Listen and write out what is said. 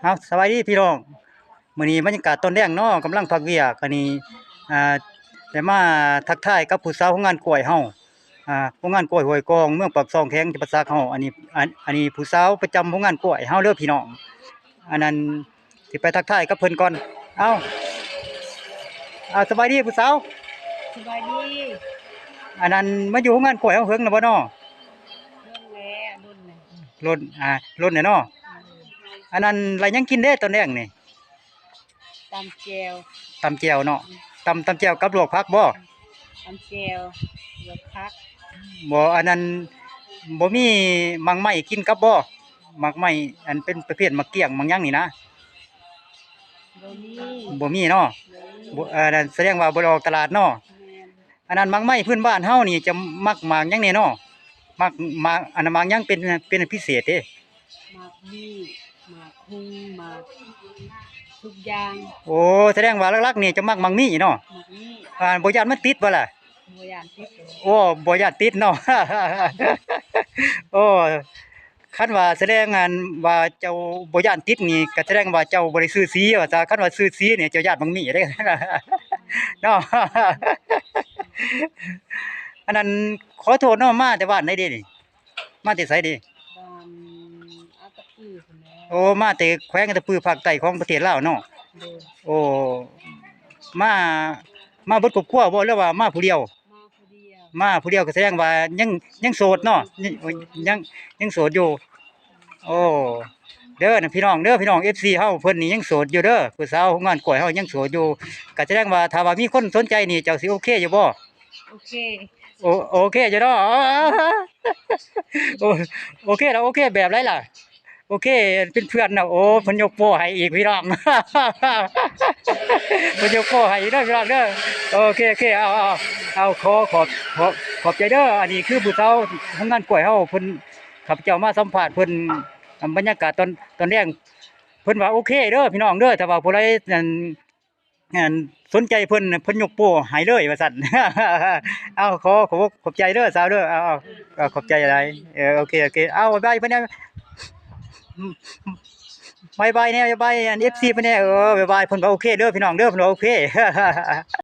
ເອົາ ສະບາຍດີພີ່ນ້ອງ, ມື້ນີ້ບັນຍາກາດຕອນແລງເນາະ ກຳລັງພັກວຽກ ອັນນີ້ ອ່າ ໄດ້ມາທັກທາຍກັບຜູ້ສາວໂຮງງານກ້ວຍເຮົາ ອ່າ ໂຮງງານກ້ວຍຫ້ວຍກອງ ເມືອງປາກຊ່ອງ ແຂວງຈຳປາສັກເຮົາ. ອັນນີ້ ອັນ ອັນນີ້ຜູ້ສາວປະຈຳໂຮງງານກ້ວຍເຮົາເດີພີ່ນ້ອງ. ອັນນັ້ນ ຊິໄປທັກທາຍກັບເພິ່ນກ່ອນ. ເອົາ ເອົາ ສະບາຍດີຜູ້ສາວ. ສະບາຍດີ. ອັນນັ້ນ ມາຢູ່ໂຮງງານກ້ວຍເຮົາເຫິງແລ້ວບໍ່ນໍ? ດົນແລ້ວ ດົນແລ້ວ. ດົນ ອ່າ ດົນແລ້ວເນາະ. ອັນນັ້ນ ໄດ້ຫຍັງກິນເດ້ຕອນແລງນີ້? ຕຳແຈ່ວ. ຕຳແຈ່ວເນາະ. ອືມ ຕຳ ຕຳແຈ່ວກັບລວກຜັກບໍ່? ຕຳແຈ່ວ ລວກຜັກ. ບໍ່ ອັນນັ້ນ ບໍ່ມີໝາກໄມ້ກິນກັບບໍ່? ໝາກໄມ້ ອັນເປັນປະເພດໝາກກ້ຽງ ໝາກຫຍັງນີ້ນະ? ບໍ່ມີ. ບໍ່ມີເນາະ. ບໍ່ມີ. ບໍ່ ອັນນັ້ນ ສະແດງວ່າບໍ່ໄດ້ອອກຕະຫຼາດເນາະ. ແມ່ນ. ອັນນັ້ນ ໝາກໄມ້ພື້ນບ້ານເຮົານີ້ຈະມັກໝາກຫຍັງແດ່ເນາະ? ໝາກ ໝາກ ອັນນັ້ນ ໝາກຫຍັງເປັນ ເປັນພິເສດເດ້? ໝາກມີ້ ໝາກຮຸ່ງ ໝາກທຸກຢ່າງ. ໂອ້ ສະແດງວ່າຫຼັກໆນີ້ຈະມັກໝາກມີ້ເນາະ. ໝາກມີ້. ອ່າ ບໍ່ຢ້ານມັນຕິດບໍ່ລະ? ບໍ່ຢ້ານຕິດ. ໂອ້ ບໍ່ຢ້ານຕິດເນາະ. ໂອ້ ຄັນວ່າສະແດງ ອັນ ວ່າເຈົ້າບໍ່ຢ້ານຕິດນີ້ ກໍສະແດງວ່າເຈົ້າບໍ່ໄດ້ຊື່ສີວ່າຊະ. ຄັນວ່າຊື່ສີນີ້ ເຈົ້າຢ້ານບັກໝີ້ເດ້ ເນາະ. ອັນນັ້ນ ຂໍໂທດເນາະ ມາແຕ່ບ້ານໃດເດນີ້? ມາແຕ່ໃສເດ? ບ້ານອັດຕະປືພຸ້ນແຫຼະ. ໂອ້ ມາແຕ່ແຂວງອັດຕະປື ພາກໃຕ້ຂອງປະເທດລາວເນາະ. ໂດຍ. ໂອ້ ມາ ມາເບິດຄອບຄົວບໍ່ ຫຼືວ່າມາຜູ້ດຽວ? ມາຜູ້ດຽວ. ມາຜູ້ດຽວກໍສະແດງວ່າຍັງ ຍັງໂສດເນາະ. ຍັງ ຍັງ ຍັງໂສດຢູ່. ໂອ້ ເດີນະພີ່ນ້ອງເດີ ພີ່ນ້ອງເອັຟຊີເຮົາ ເພິ່ນນີ້ຍັງໂສດຢູ່ເດີ. ຜູ້ສາວໂຮງງານກ້ວຍເຮົາຍັງໂສດຢູ່. ກໍສະແດງວ່າຖ້າວ່າມີຄົນສົນໃຈນີ້ ເຈົ້າຊິໂອເຄຢູ່ບໍ່? ໂອເຄ. ໂອ ໂອເຄຢູ່ເນາະ. ໂອ ໂອເຄລະ ໂອເຄແບບໃດລະ? ໂອເຄ ເປັນເພື່ອນນະ. ໂອ້ ເພິ່ນຍົກໂປ້ໃຫ້ອີກພີ່ນ້ອງ ເພິ່ນຍົກໂປ້ໃຫ້ອີກເດີພີ່ນ້ອງເດີ. ໂອເຄ ໂອເຄ ເອົາ ເອົາ ເອົາ ຂໍຂອບ ຂອບ ຂອບໃຈເດີ. ອັນນີ້ຄືຜູ້ສາວໂຮງງານກ້ວຍເຮົາ ເພິ່ນ ຂ້າພະເຈົ້າມາສຳພາດເພິ່ນ ບັນຍາກາດຕອນ ຕອນແລງ ເພິ່ນວ່າໂອເຄເດີພີ່ນ້ອງເດີ. ຖ້າວ່າຜູ້ໃດ ອັນ ອັນ ສົນໃຈເພິ່ນ ເພິ່ນຍົກໂປ້ໃຫ້ເລີຍວ່າຊັ້ນ. ເອົາ ຂໍຂອບ ຂອບໃຈເດີສາວເດີ. ເອົາ ເອົາ ເອົາ ຂອບໃຈຫຼາຍ. ເອີ ໂອເຄ ໂອເຄ ເອົາ ບາຍບາຍເພິ່ນແດ່ ບາຍບາຍແດ່ ບາຍບາຍ ອັນ ເອັຟຊີ ເພິ່ນແດ່. ເອີ ບາຍບາຍ ເພິ່ນວ່າໂອເຄເດີພີ່ນ້ອງເດີ ເພິ່ນວ່າໂອເຄ.